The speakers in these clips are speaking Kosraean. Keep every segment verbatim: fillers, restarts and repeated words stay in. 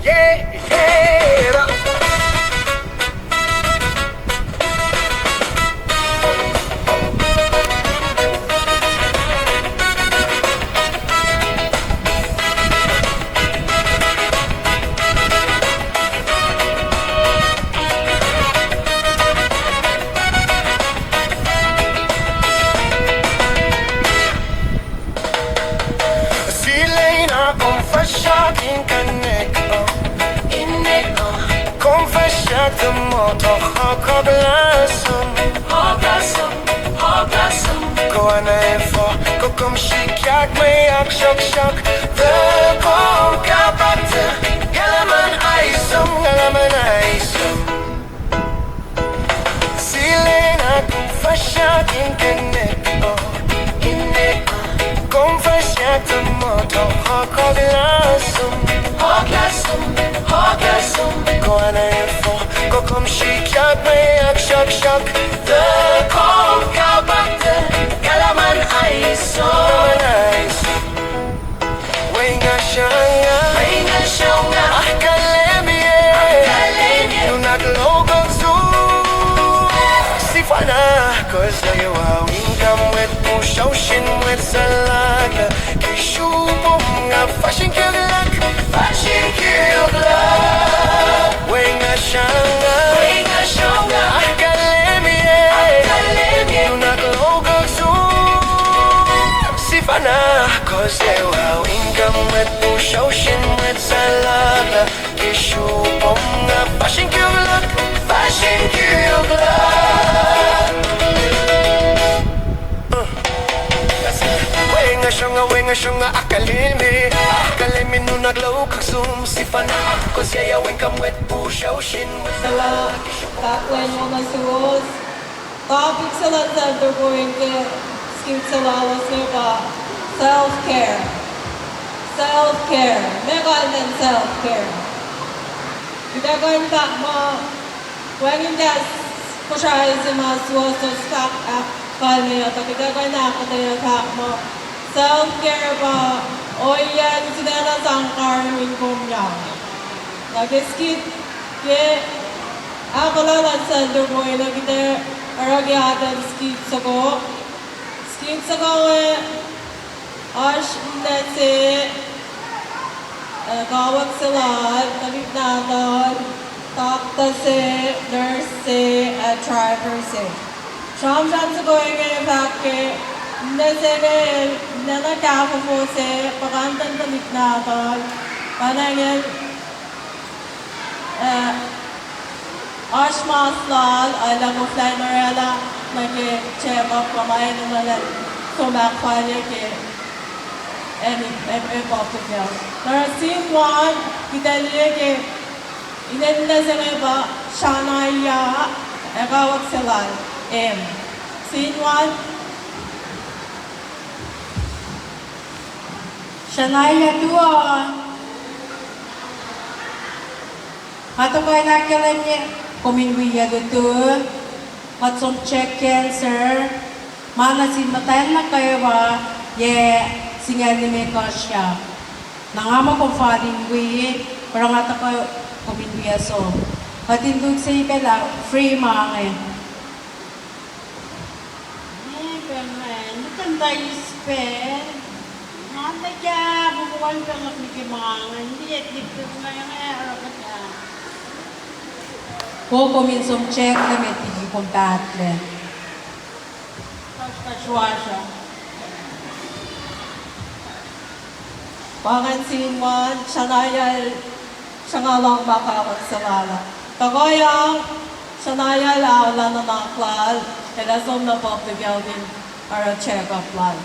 Yeah, yeah. Silena kom fahsrak in connect, uh, in connect, uh, kom fahsrak tuh motok hokok lasum, hokok lasum, hokok lasum. Ko ana efuh, ko kom sikyak mwe ahksruhksruhk, tuh kom kapaktuh, nga lah man aisom, nga lah man aisom. Silena kom fahsrak in connect, oh, in connect, uh, kom fahsrak tuh motok hokok lasum, hokok lasum, hokok lasum. Ko ana efuh, ko kom sikyak mwe ahksruhksruhk, tuh kom kapaktuh, nga lah man aisom, nga lah man aisom. Wacngihn sruhnga, wacngihn sruhnga, ahkkahlwemye, ahkkahlwemye, nuhnak lokoh sum. Sifacna, kowos nuh kwewa, wi kom mwet pihsr, ocean mwet suhlahklahk, ke srihpom nga fahsr in kihluck, fahsr in kihluck. Wacngihn sruhnga, wacngihn sruhnga, ahkkahlwemye, ahkkahlwemye, nuhnak lokoh sum. Sifacna, kowos nuh kwewa, wi kom mwet pihsr, ocean mwet suhlahklahk, ke srihpom nga fahsr in kihluck, fahsr in kihluck. Wacngihn sruhnga, wacngihn sruhnga, ahkkahlwemye, ahkkahlwemye, nuhnak lokoh sum. Sifacna, kowos nuh kwewa, wi kom mwet pihsr, ocean mwet suhlahklahk, ke srihpom. Topic se luhn Sacnri point ke skit se lalos inge pa self-care. Self-care. Meac kalmacn self-care? Kuht ac kuh in fahk muh, wacngihn kahs Kosrae se ma suwohswohs fahk kalmeyac, tuh kuht ac kuh in ahkuhtweyac fahk muh self-care pa ohiyacn sifacna sang karihngihn kom ya. Na ke skit ke ahkolah luhn Sacnri point uh, kuht ac oruh ke atacn skit soko. Skit soko inge oasr ninac se, uh, kawuck se lal, tuhlihk nahtuhl, doctor se, nurse se, ac driver se. Sramsram soko inge fahk ke ninac se inge el ninac na kahfofo se, puhkantwen tuhlihk nahtuhl, pacna ingacn uh, oasr mas lal, ac lah koflah in orwaclah nuh ke check-up, kuh ma enenuh lah som ahkfalye ke acn, acn, acn public health. Na oruh scene one, kuht ac liye ke inen ninac se inge pa Shania ac kawuck se lal, Em. Scene one. Shania, tuo. Nga tuhkuh in ahkkahlwemye kom in wi lutu, kuht som check cancer, ma nuh sin muhtwacn nuh kwewa, yac singucul limekohsr ah. Na nga muh kom fal in wi, oruh nga tuhkuh kom in wi som. Kuht in lut se pac lah free ma inge. Nge pacl inge, nihkihn tuh eis pacl. Nga nuh ke, muh wal pacl luhk nuh ke ma inge, niyet lihpuk inge, oruh kuht ah. Kom in som check lah met liki kom pahtlac. Kasrkuhsr wasr uh. Pa ingacn scene one, Shania el sruhnga lohng ma kawuck se lal uh. Tuhkuh yang, Shania el aolah nuhnak lal, el ac som nuh public health in oruh check-up lal.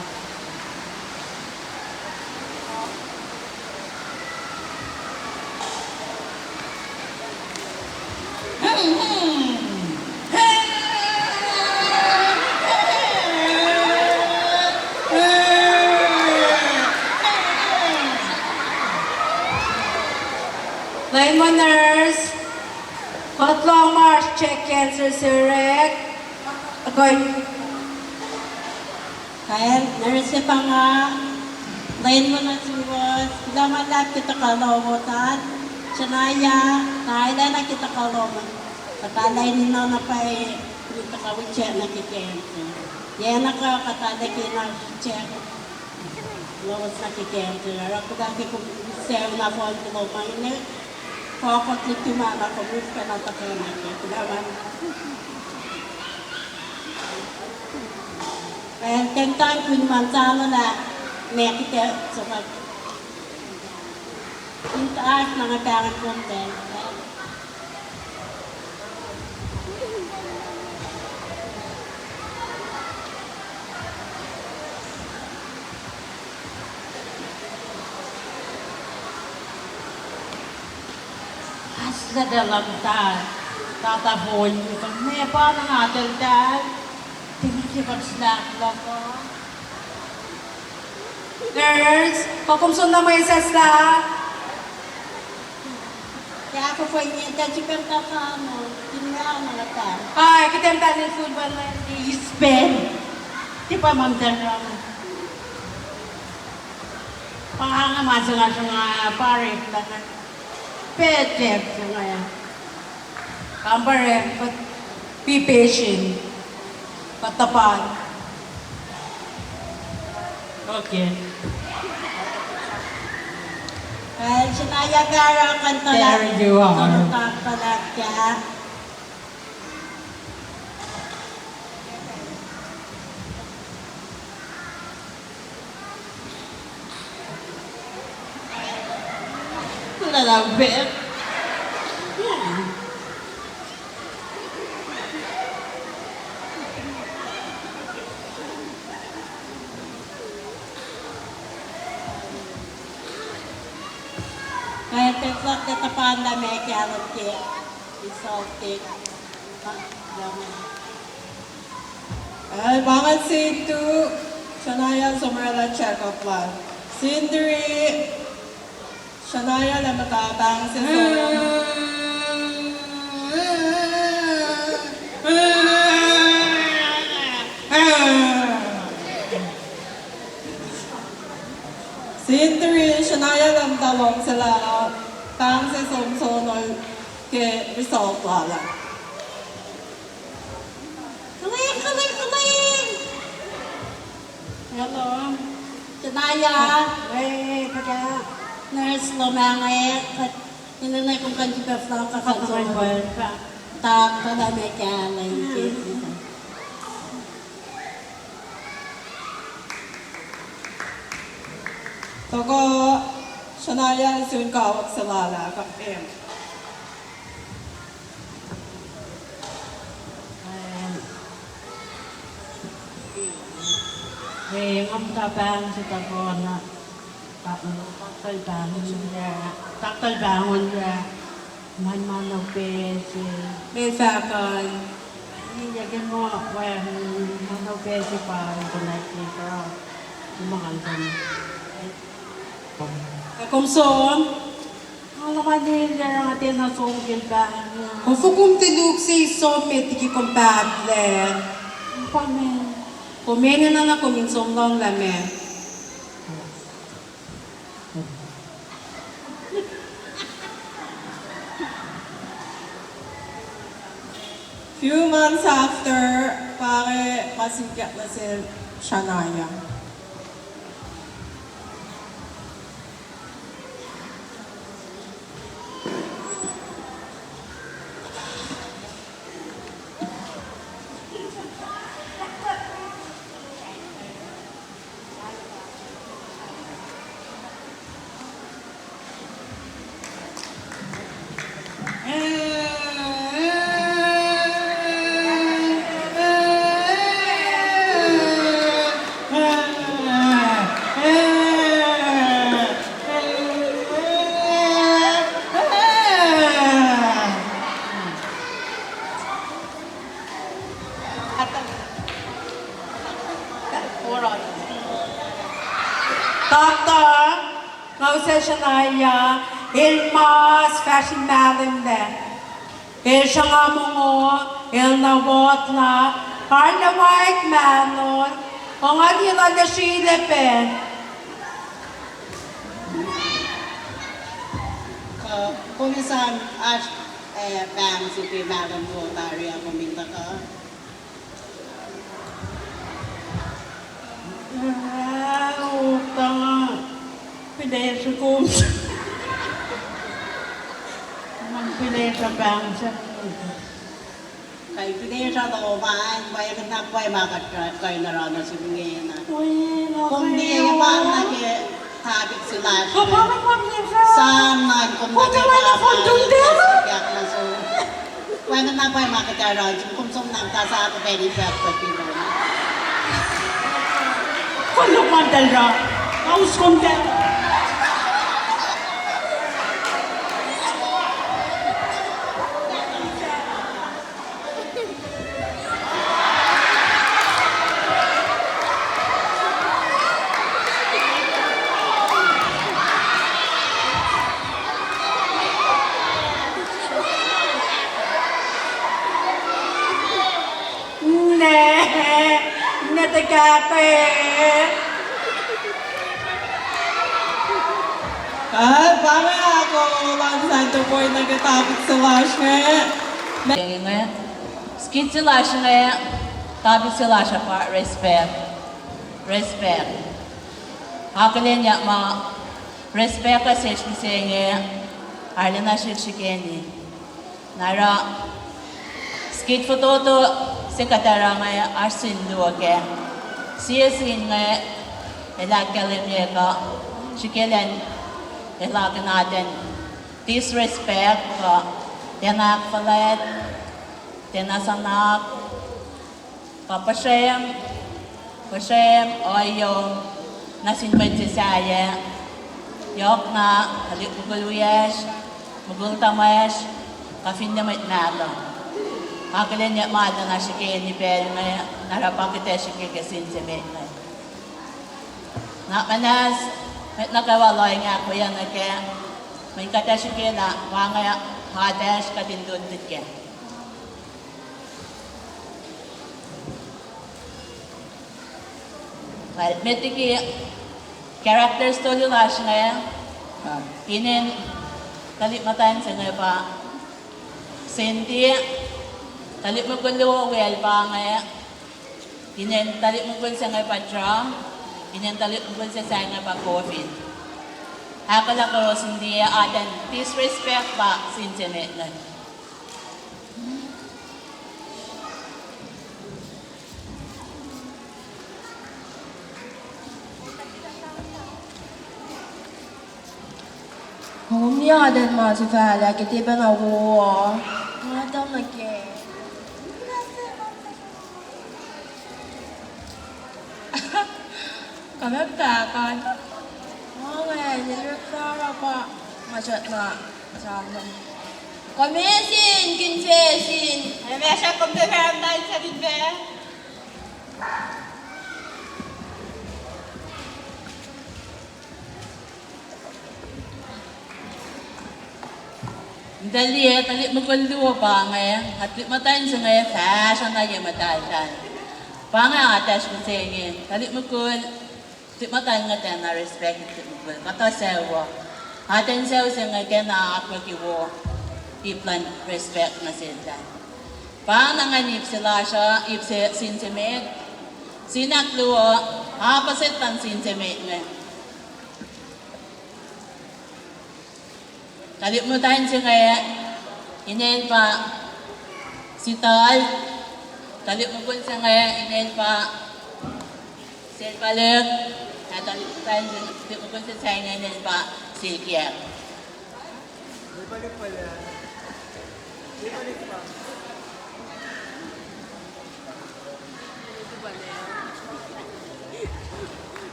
Lwen ma nurse, kuht lohng ma oasr check cancer se orek. Kuh, kain nurse se pa nga, lwen ma na suwohs, kuloh ma luhlahp ke tuhkuh lowos an. Shania, tailacna ke tuhkuh lom an. Kuht arulacna na pwacye, kuht tuhkuh wheelchair nuh ke camp uh. Yac na kuh kuht arulacna ke na wheelchair. Lowos nuh ke camp uh. Oruh kuht ac ke kom sucu na fohn kuloh ma inge. Fokoko liki ma na kom mihs ke na tuhkuh nuh ke. Kuloh ma. Well, ten time kun man sana lah, me kite so much. Inta na nga tangan konten. Asla da lam ta, tata fohn, me pa na nga tel tal, tini ke kak slap laka. Girls, pa kom sun na mwe sasla. Ke ako fo ingin ta chipem ta kamo, tinra mata. Ai, kitem ta ni football na ispen. Tipa mam tanra. Pa nga ma sanga sanga pare ta. Pete sanga. Kampare, but be patient. Patapan. Okay. Well, Shania Kara, kan pala. There you are. Kan pala ka. Lalaubet. Kaya teklak ke tapan na me kahlwem ke result ke. Al pangan situ, Shania som oraclah check up lal. Sindri, Shania lah muhta pahng se som. Sindri, Shania lah muhta lohng se lah pahng se som sonol ke result lal ah. Hello. Shania. Nurse lom an, eh, kuht enenuh in kuh in kuh in fahk kuht in kuh in kuh in fahk. Tak, kuht ac muh kahlwem ke. Tuhkuh Shania sun kawuck se lal ah, kuht em. Eh, nga muhta pahng se tuhkuh na, taktuhl pahng, taktuhl pahng on ya, man ma na upac se. Meac fahk an? Yac ke ma wacngihn ma na upac se pa in connect ke kuh, ma ngan kom. Kom som. Nga luhman el yac nga tiacna som ke pahng. Kom fokom tuhlihk se som met liki kom pahtlac. Pa meac? Kom enenuh na kom in som lohng lah meac. Few months after, pa inge ma sikyak nuh sel Shania. Taktuh, nga use Shania, el mas fahsr in mahlwem lac. El sruhnga mongo, el na wot na, arlac waik mahnol, ongani el arlac srihlepen. Kom esam oasr, eh, pahng se ke mahlwem luo tari ah kom in tuhkuh? Ah, oktang, pihlesruh kom. Kom pihlesruh pahng se. Kuh pihlesruh lom an, pwacye kuht na pwacye ma kuht kuh in oruh nuh sum ingena. Kom liye pahng nuh ke topic se lasr inge. Sam na kom nuh ke pahng nuh sum. Pwacye kuht na pwacye ma kuht oruh nuh sum, kom som na muhta sa kuh pacl in fahk kuht in lom. Kom lom an tacl ra. Aus kom tacl. Nwe, nwe tuhkahkwe. Ah, pa inge ahkolah luhn Santo Boy nuh ke topic se lasr inge. Inge, skit se lasr inge, topic se lasr uh pa respect. Respect. Akihlenyuck ma respect uh sesr mihsenge, arulacna srihsrihkeni. Na oruh skit fototo se kuht oruh inge oasr sin luo kac. Sie sin inge el ahkkahlwemye kuh srihke elan elah kuh in atacn disrespect kuh tiacna ahkfuhlwact, tiacna suhnak, kuh puhsrwem, puhsrwem, ohiyo, nuh sin mwet se sahyac, yohkna, tuhlihk mukul wiyacsr, mukul tuhmwacsr, kuh finne mwet mahtuh. Akihlenyuck ma arulacna srihkeni pacl inge, na oruh pa kuht ac srihke ke sin se met inge. Na muhnahs, mwet nuh kwewa lohacng ahkwoye nuh kac, mweyen kuht ac srihke lah pa inge atacsr kuht in lutlut kac. Well, met liki characters tolu lasr inge, inen tuhlihk muhtwacn se inge pa Cindy, tuhlihk mukul luo wiyacl pa inge, inen tuhlihk mukul se inge pa John, inen tuhlihk mukul se sahyac inge pa Covid. Ahkolah kowos in liye atacn disrespect pa sin se met inge. Kom liye atacn ma suhfal ah ke tiac pacna wo uh. Nga tuh nuh ke. Kom ac tahk an. Nga inge, Lirek Fara pa nga srackna sramsram. Kom esin, confession. Ac ma srack kom tiac sramsram, srackna. Tuh liye, tuhlihk mukul luo pa inge, tuhlihk muhtwacn se inge fahsruh na ye muhtahltahl. Pa inge atacsr mihsenge, tuhlihk mukul, tuhlihk muhtwacn inge tiacna respect tuhlihk mukul, kuhtuh sucu uh. Atacn sucu se inge kena akwucki wo ip luhn respect nuh seltahl. Pa na ngan ip se lasr uh, ip se sin se met. Sin ahkluo, opposite luhn sin se met inge. Tuhlihk muhtwacn se inge, inen pa Sital, tuhlihk mukul se inge, inen pa Selpalek, ac tuhlihk muhtwacn se, tuhlihk mukul se sahyac inge, inen pa Silkiac.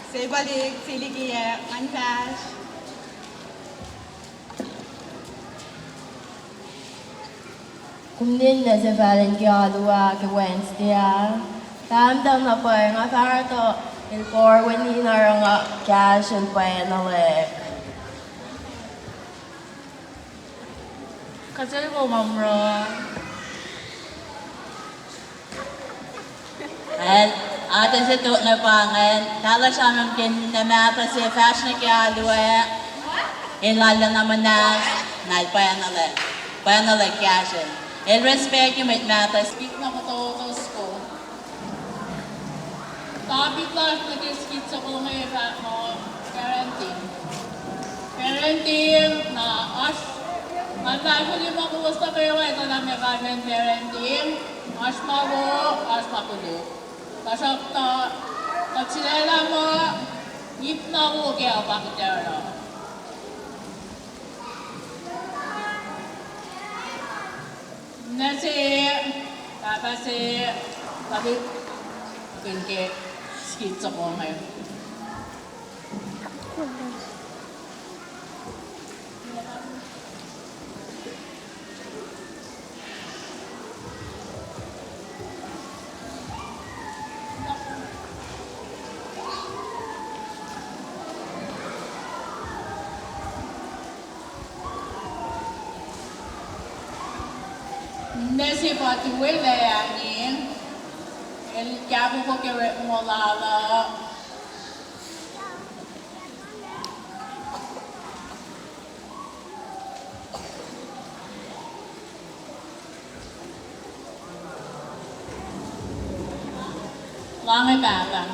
Sebalihk, Silikiac, ngan fahsr. Kom liye na sefal in ke alu ah ke Wednesday ah. Tahmtahel na pwacye, nga fahsr tuh in forward in oruh nga kahsruh in pwacnwelihk. Kuht sel wo ma mro. Ac, atac se tok na pa ingacn, tahlahsram ke ninac mahtuh se fahsr nuh ke alu ah, el lal na muhnahs, na el pwacnwelihk, pwacnwelihk kahsruh. El respect mwet mahtuh. Skit na fototo soko. Topic lasr nuh ke skit soko inge fahk muh parenting. Parenting na oasr, nga fahsr ma kowos nuh kwewa etuh lah meac kalmen parenting, oasr ma wo, oasr ma koluk. Tuhsruhktuh, kuht sulaclah muh ip na wo ke opa kuht oruh. Ninac se, pahpah se, tuhlihk, kihn ke skit soko inge. Ninac se pa tuwe lac inge, el kahfofo ke orekma lal uh. Lahnge pahpah.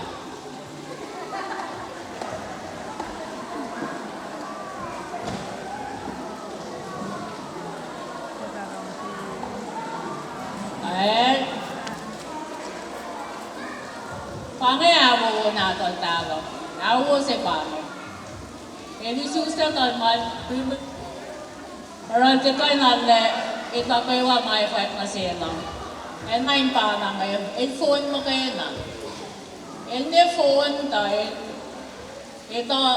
Eh, pa inge ahwowo nahtuhl Talo. Ahwowo se pa inge. El isuslac tuhlihk ma oruh ke kuh in arlac etuh kwewa ma fwack nuh sel uh. El na in pa na inge, el fon muhkwena. El ne fon tuh el etuh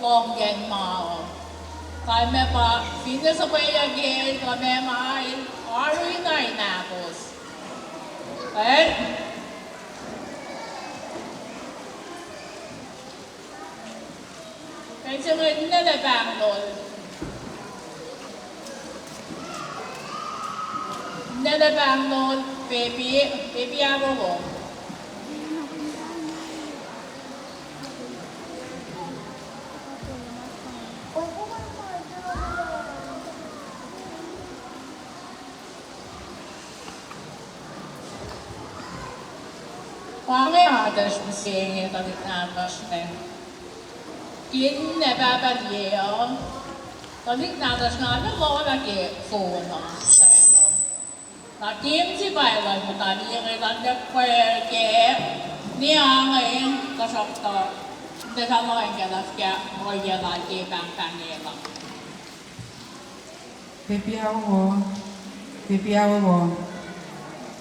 lohng ke ma uh. Kalmac pa finne suhpweyuck el kuh meac ma el, oaru na in ahkos. Eh? Pacl se inge ninac lac pahngnol. Ninac lac pahngnol, Pepi, Pepi ahwowo. Pa inge atac mihsenge tuhlihk nahtuhsr inge. Kihn na pahpah liye uh. Tuhlihk nahtuhsr inge arlac lohlah ke fon uh. Na kihn se pa elan muhta liye inge elan tiac pwacr kac, ne ange, tuhsruhktuh, in tiac sahp lohacng kac lah fuhkah ohiyac lal ke pahngpahng el uh. Pepi ahwowo, Pepi ahwowo.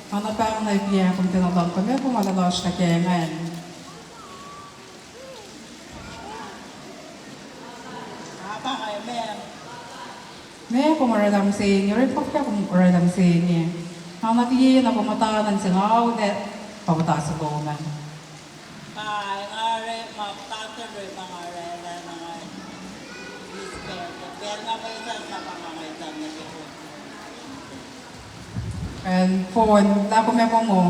Nga na pahngna Pepi ah, kom tiac nuh lohng, kom ac kom ma lohsr nuh ke ingacn. Meac kom orwaclah mihsenge, orekma fuhkah kom orwaclah mihsenge? Nga na liye na kom muhta nuh se nga aulac pa muhta se lom ah. Nga oruh ma, doctor oruh ma nga orwaclah na nga respect. Pacl na mwesahs na pa nga mwesahs nuh ke fon. Acn fon, lah kom ac mongo.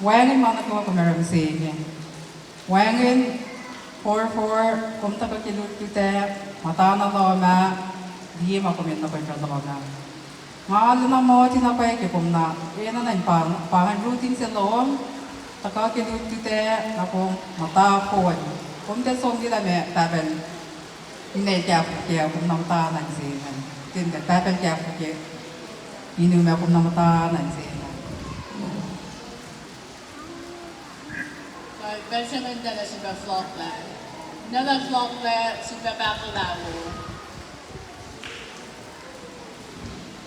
Wacngihn ma nuh kwewa kom oruh mihsenge. Wacngihn forfor, kom tuhkuh ke lutlut ah, muhta na lohm ah, liye ma kom enenuh in oruh lohm ah. Nga arulacna muhti na pwacye ke kom na enenuh in pa, pa ingacn routine se lom, tuhkuh ke lutlut ah, na kom muhta fon. Kom tiac som lah meac pahpacl, ninac el kahfofo kac, kom na muhta nuh se ingacn. Tiac lah pahpacl kahfofo kac, inu ma kom na muhta nuh se ingacn. Pacl se ingacn ninac lac sifilpac flock lac. Ninac lac flock lac sifilpac pahkotwen wo.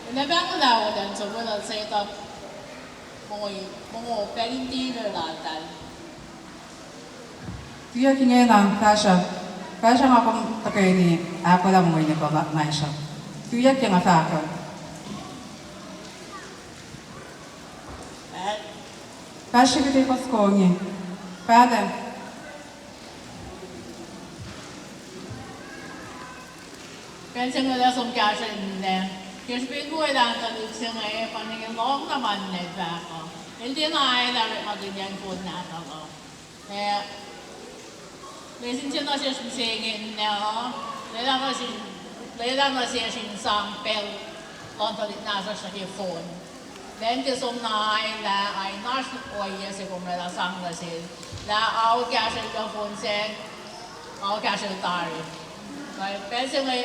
Ninac pahkotwen wo, then so we'll set up mongo, mongo pacl in dinner laltahl. Tuyak ingena, fahsruh, fahsruh nga kom tuhkweni ahkolah mongo in ekuh na, na sruh. Tuyak ke nga fahkwack. Kahsruh kuht efuh soko inge. Pahpah. Pacl se inge lah som kahsruh ninac. Ke srihpen wo elan tuhlihk se inge, pa inge lohng na ma ninac fahk uh. El tiacna aelah orekmakihnyacn fon nahtuhl uh. Eh, lesin se nuh sesr mihsenge ninac uh, lwelah nuh sin, lwelah nuh sesr in sang pacl luhn tuhlihk nahtuhsr nuh ke fon. Lwen ke som na aelah, ac in oasr ohiyac se kom oraclah sang nuh sel. Lah ao kahsrwel ke fon sac, ao kahsrwel tari. Pacl se inge,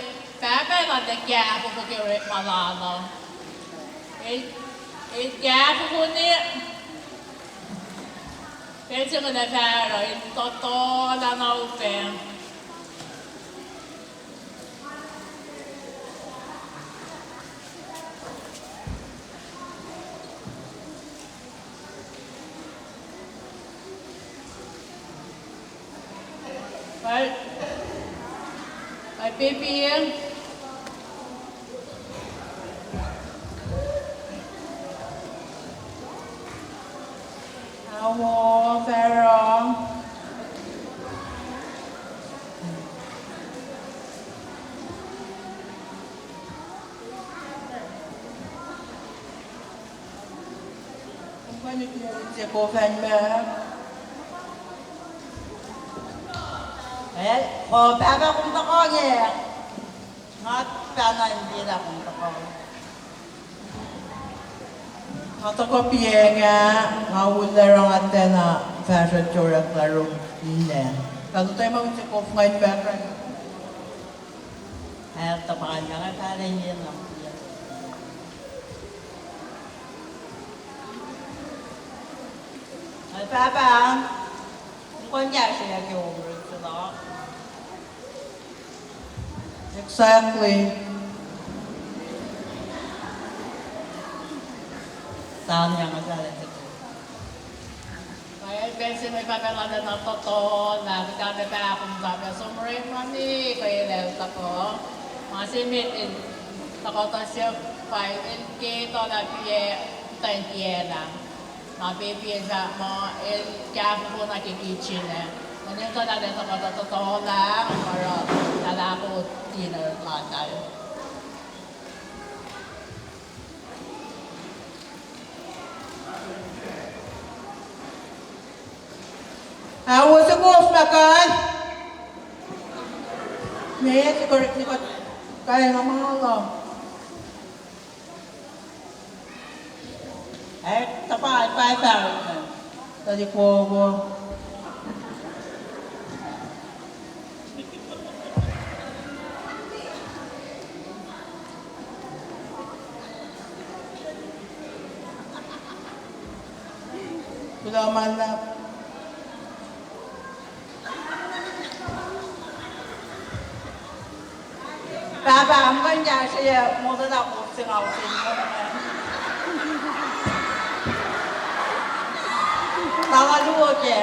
pahpah el arlac kahfofo ke orekma lal uh. El, el kahfofo ne, pacl se inge lah fahsruh, el tohtohlah na upac. Al, al pepi. Awo, Pharaoh. Kom kuh in ukwe soko fan ma. Eh, kuh pahpah kom tuhkuh inge. Nga pahna in tiac lah kom tuhkuh. Nga tuhkuh piacng ah, nga ullac oruh nga tiacna fahsruh orek lah rom ninac. Tuh tuh ma ukwe soko fan ma. El tuhpan nga pahla inge na. Al pahpah, kom kuh in kahsrweyuc ke homework se lal. Exactly. Sahngweng nga pahla se. Pacl se inge pahpah el arlac na tohtohlah, kuht arlac pahkotwen pahpah som orekma nuh ke el tuhkuh. Ma se met el tuhkuh tuh siyuck pa el ke tuh lah piac, tuh in tiac lah. Na pepi el fahk muh el kahfofo nuh ke kitchen ah. Mweyen tuh lah el tuhkuh tuh tohtohlah, oruh lah lah ko dinner lal. Awo, soko ma kuh. Meac se kuh orekma kuht kaena ma lal. Eh, tuhpan, pa fahsruh. Tuhlihk wowo. Kuloh ma luhlahp. Pahpah, kom kuh in kahsrweyuc, motala kofseng ao se. Tala luo ke.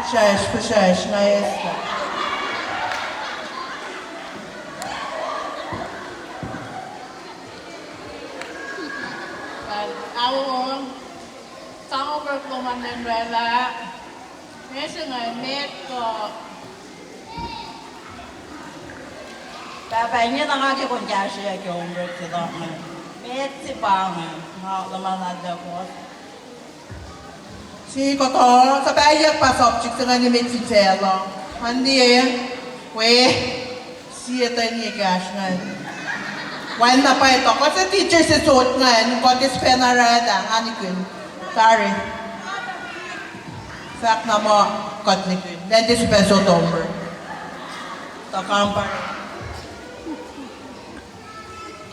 Fihsracsr, fihsracsr, na eis. Awo, sang homework lom an oraclah. Meac se inge, met kuh. Pahpah, ingena nga ke kom kahsrweyuc ke homework se lom an. Met se pa inge, nga luhman alu kowos. Sie kuhtuh, suhpweyuck pa subject se inge met fin facluh. An liye, we, sie tuh in ekahsr ingacn. Wacngihn na pwacye tuh, kuht se teacher se sot ingacn, kuht eis pacna oraclah, nga nikihn. Tari. Fahk na muh kuht nikihn. Lwen tiac sifilpac sot homework. Tuh kampare.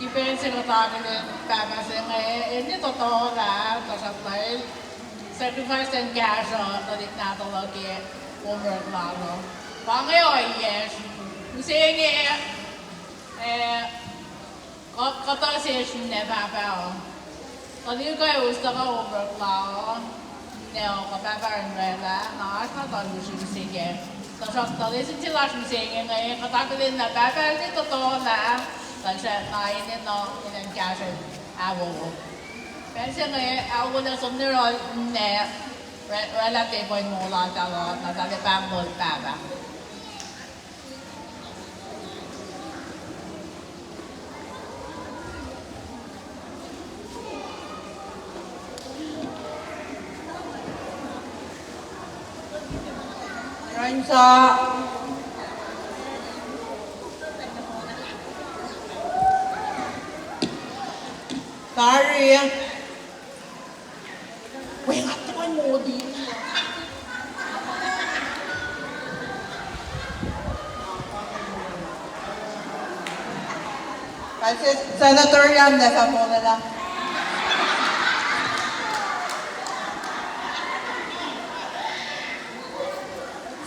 Ke pacl se kuht akihlen pahpah se inge, el ne tohtohlah, tuhsruhktuh el sacrifice in kahsruh tuhlihk nahtuhl uh ke homework lal uh. Pa inge ohiyacsr. Mihsenge, eh, kuh-, kuhtuh sesr ninac pahpah uh. Tuhlihk uh elos tuhkuh homework lal uh, ninac uh kuh pahpah in oraclah, na oasr na tuhlihk se kac. Tuhsruhktuh lesin se lasr mihsenge inge, kuht akihlen lah pahpah el ne tohtohlah, tuhsruhktuh na enenuh in kahsruh awowo. Pacl se inge, awowo lah som nuh yohrohl ninac, Oraclah tepuh in moul lasr uh, na tahl pahng lol Pahpah. Run sa. Tari. Weng at tuan modi. Kalse senator an na fah molela.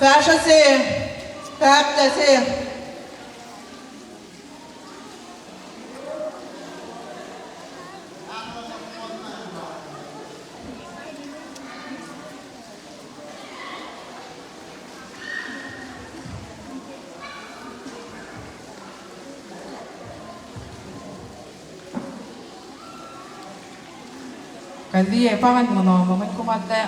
Fahsruh se, pahpah se. Kalliye, pa ngan mono muh mweyen kom atac,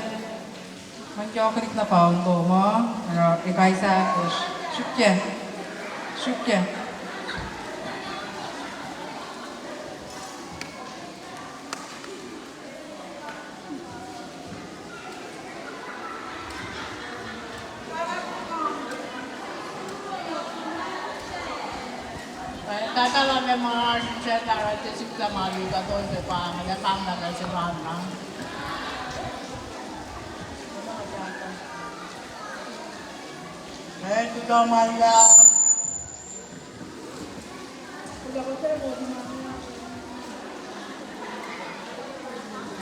mweyen yohkwelihk na paun lom uh, oruh ekuh sahflah. Srihke. Srihke. Pahpah lal ma oasr srihsrihk lah oruh sik lah ma lihk uh tolse pa, nga lah pahng lah kal se ma na. Pahpah, kuloh ma luhlahp.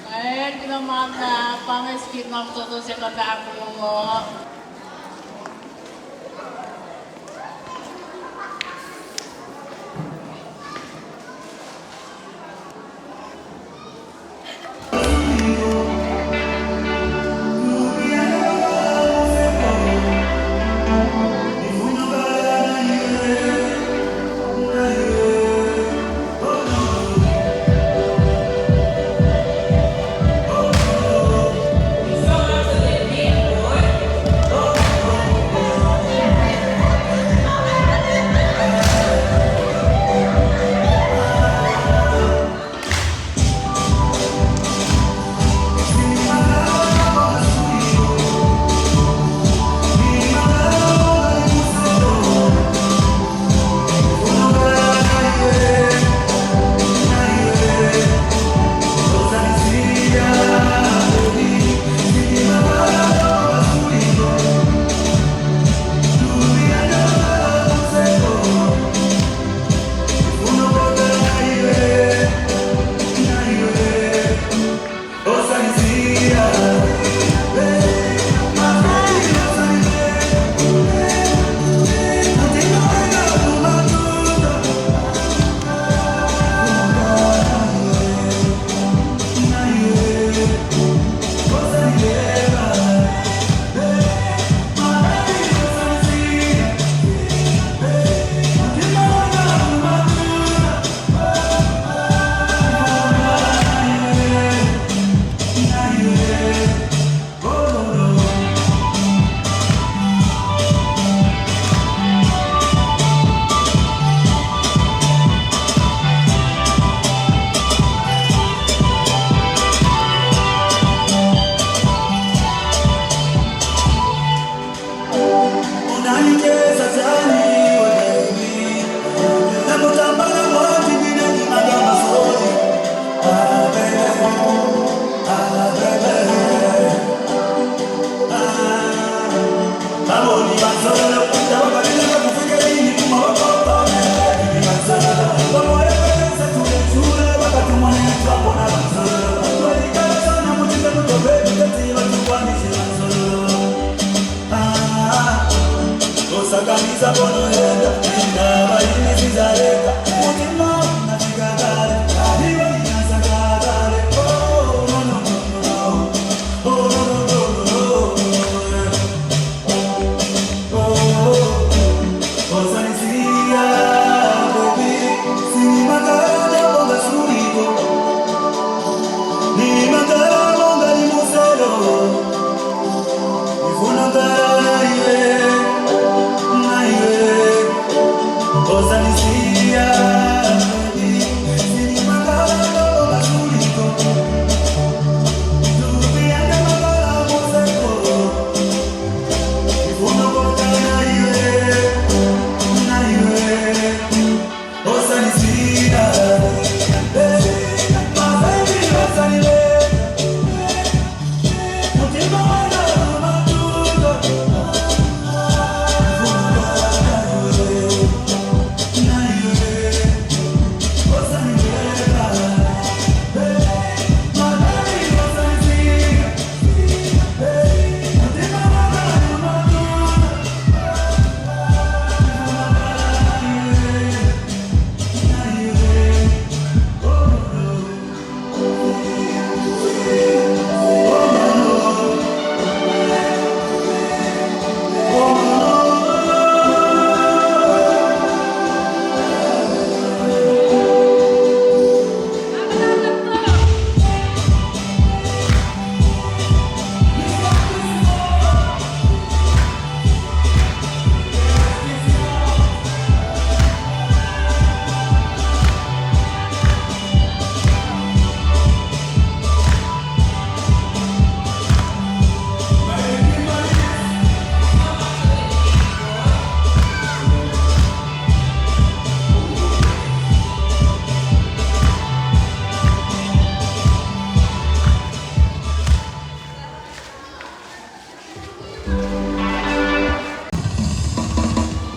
Pahpah, kuloh ma luhlahp, pa inge skit na fototo se kuht ahkoo.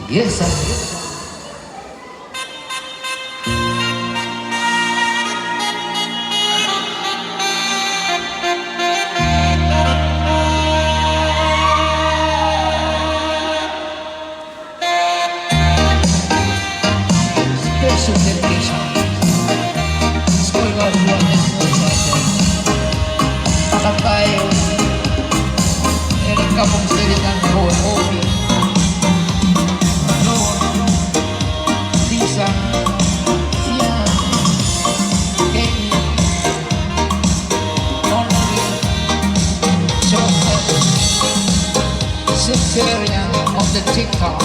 Yes, sir. Special dedication. Skolkos luhn National Project. Kapai, el kapong sel an Rowan Obi. Rowan, Lisa, Sian, Kenny, Honorin, Joseph, Sensorian on the TikTok.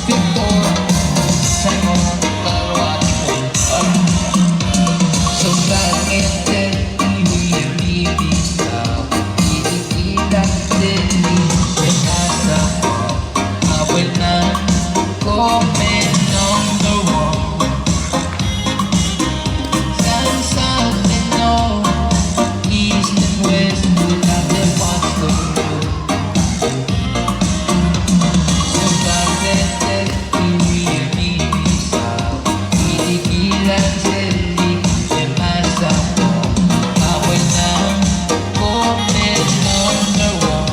Victor, Simon, Kalwati, Sudan, Ete, Iwi, Iwi, Sa, Iwi, Iwi, Dante, Iwi, Asa, I will not comment on the war. Down south and north, east and west, we have the watch for you. So God let us be really south. Really feel and say, the mass of all. I will not comment on the war.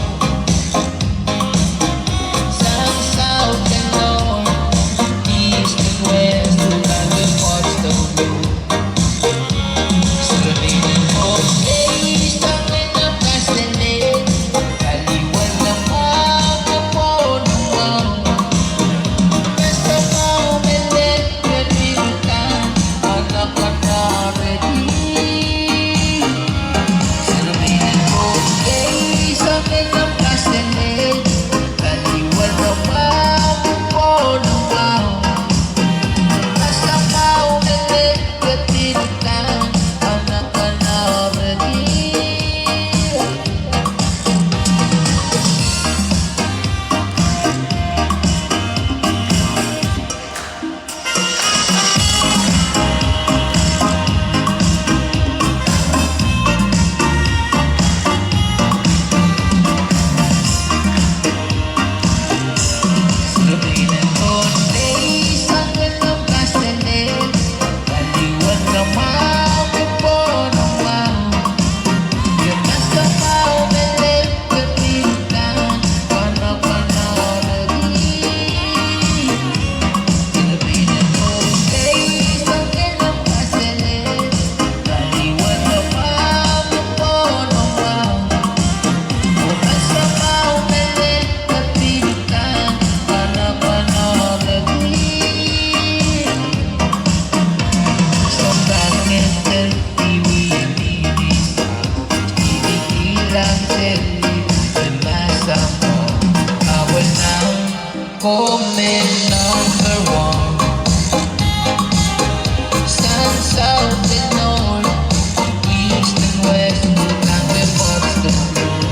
Comment number one. Stand south and north, east and west, and the parts of the blue.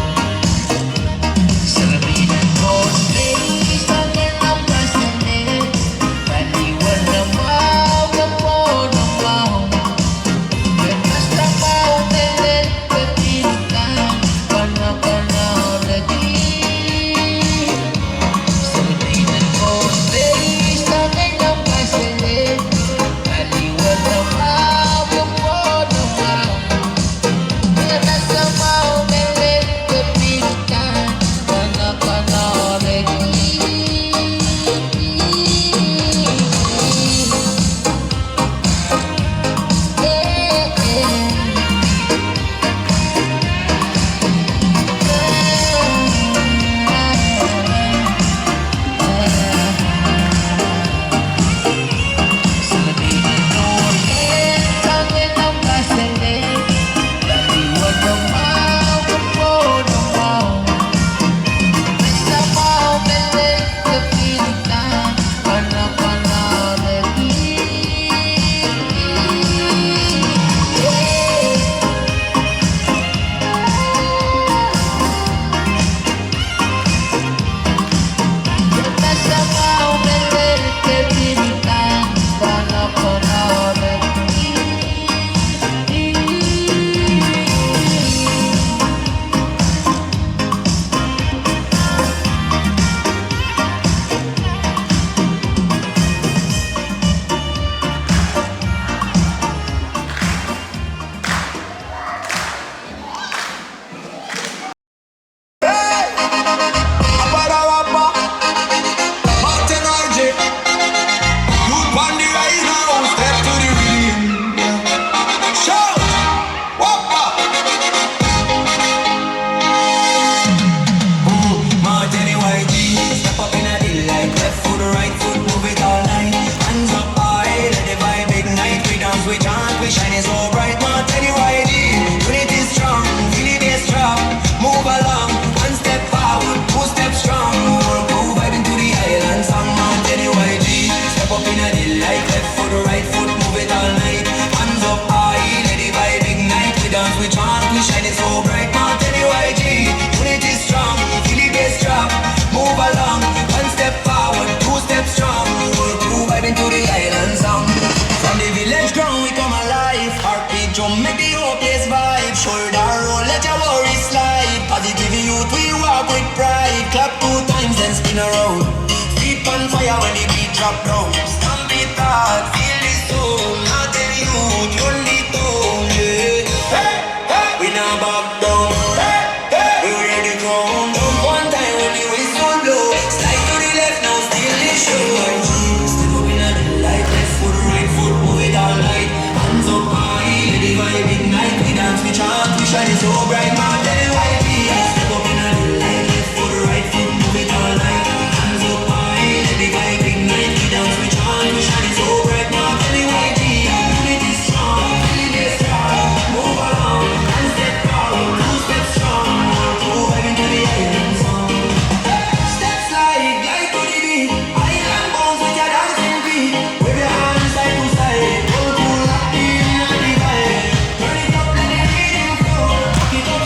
Around. Feet on fire when the beat drop down. Stamp it hard, feel the sound. Not any youth, run the town, yeah. Hey, hey. We nah back down. Hey, hey. We wear the crown. Jump one time when the whistle blow. Slide to the left now, steal the show. Step up in the light, left foot, right foot, move it all night. Hands up high, let the vibe ignite. We dance, we chant, we shine it so bright. Mark the Y P. Step up in the light, left foot, right foot, move it all night. Hands up high, let the vibe ignite. We dance, we chant, we shine it so bright. Mark the Y P. Unity strong, feel it strong. Move along and step out, two step strong. Move right into the island song. Step slide, glide to the beat. Island bounce with your dancing feet. Wave your hands side to side. Roll cool, lock in, and divide. Turn it up, let the rhythm flow. Back it up,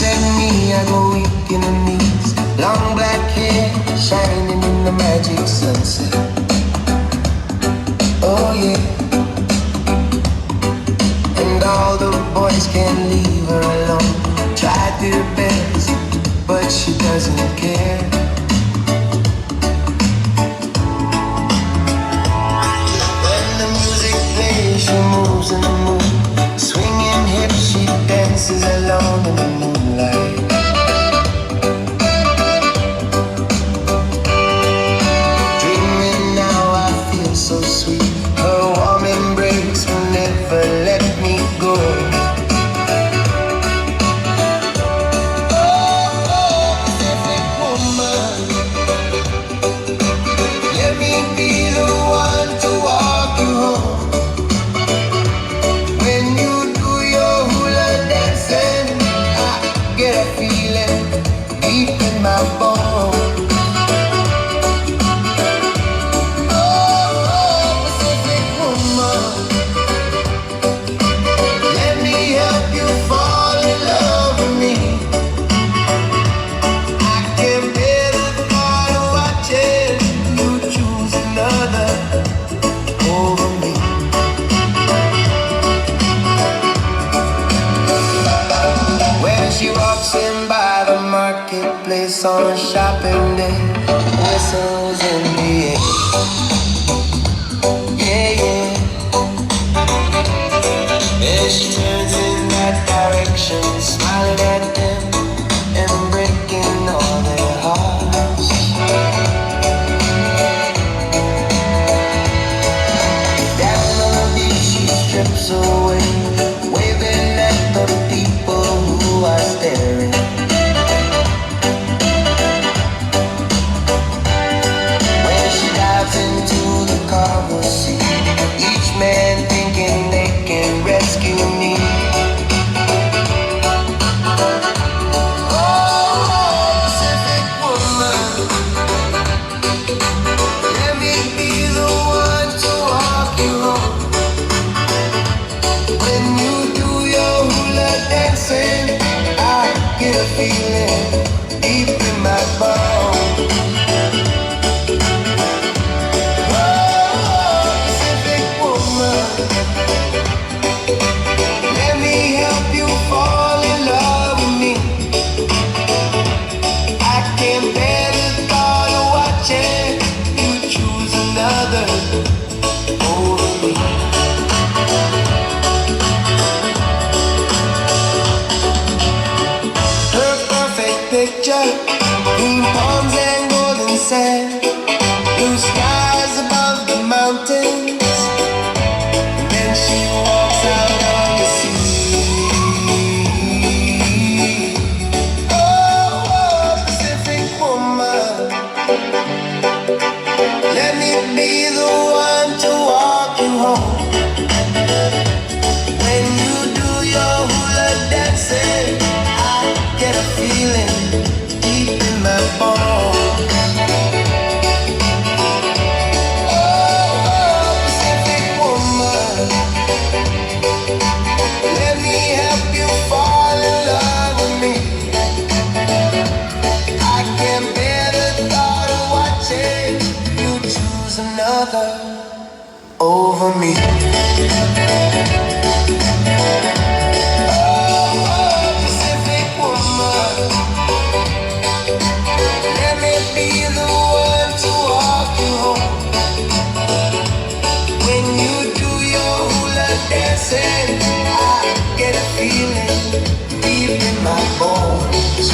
Then me, I go weak in the knees. Long black hair shining in the magic sunset. Oh yeah. And all the boys can leave her alone. Tried their best, but she doesn't care. When the music plays, she moves in the mood. Swinging hips, she dances alone in the moonlight. Dreaming now, I feel so sweet. Her warm embrace will never let me go. Oh, oh, Pacific woman, let me be the one to walk you home. When you do your hula dancing, I get a feeling deep in my bones. Oh, oh, Pacific woman, let me help you fall in love with me. I can bear the thought of watching you choose another over me. When she walks in by the marketplace on shopping day, whistles in the air. Yeah, yeah. As she turns in that direction, smiling at them and breaking all their hearts. Down on the beach, she strips away, waving at the people who are staring. When she dives into the calm sea, each man thinking they can rescue me. Oh, Pacific woman, let me be the one to walk you home. When you do your hula dancing, I get a feeling deep in my bones. Oh, Pacific woman, let me help you fall in love with me. I can't bear the thought of watching you choose another over me. Her perfect picture, green palms and golden sand, blue skies above the mountains, and then she walks out on the sea. Oh, oh, Pacific woman, let me be the one to walk you home. When you do your hula dancing, I get a feeling deep in my bones. Oh, oh, Pacific woman, let me help you fall in love with me. I can't bear the thought of watching you choose another over me. Oh, oh, Pacific woman, let me be the one to walk you home. When you do your hula dancing, I get a feeling deep in my bones.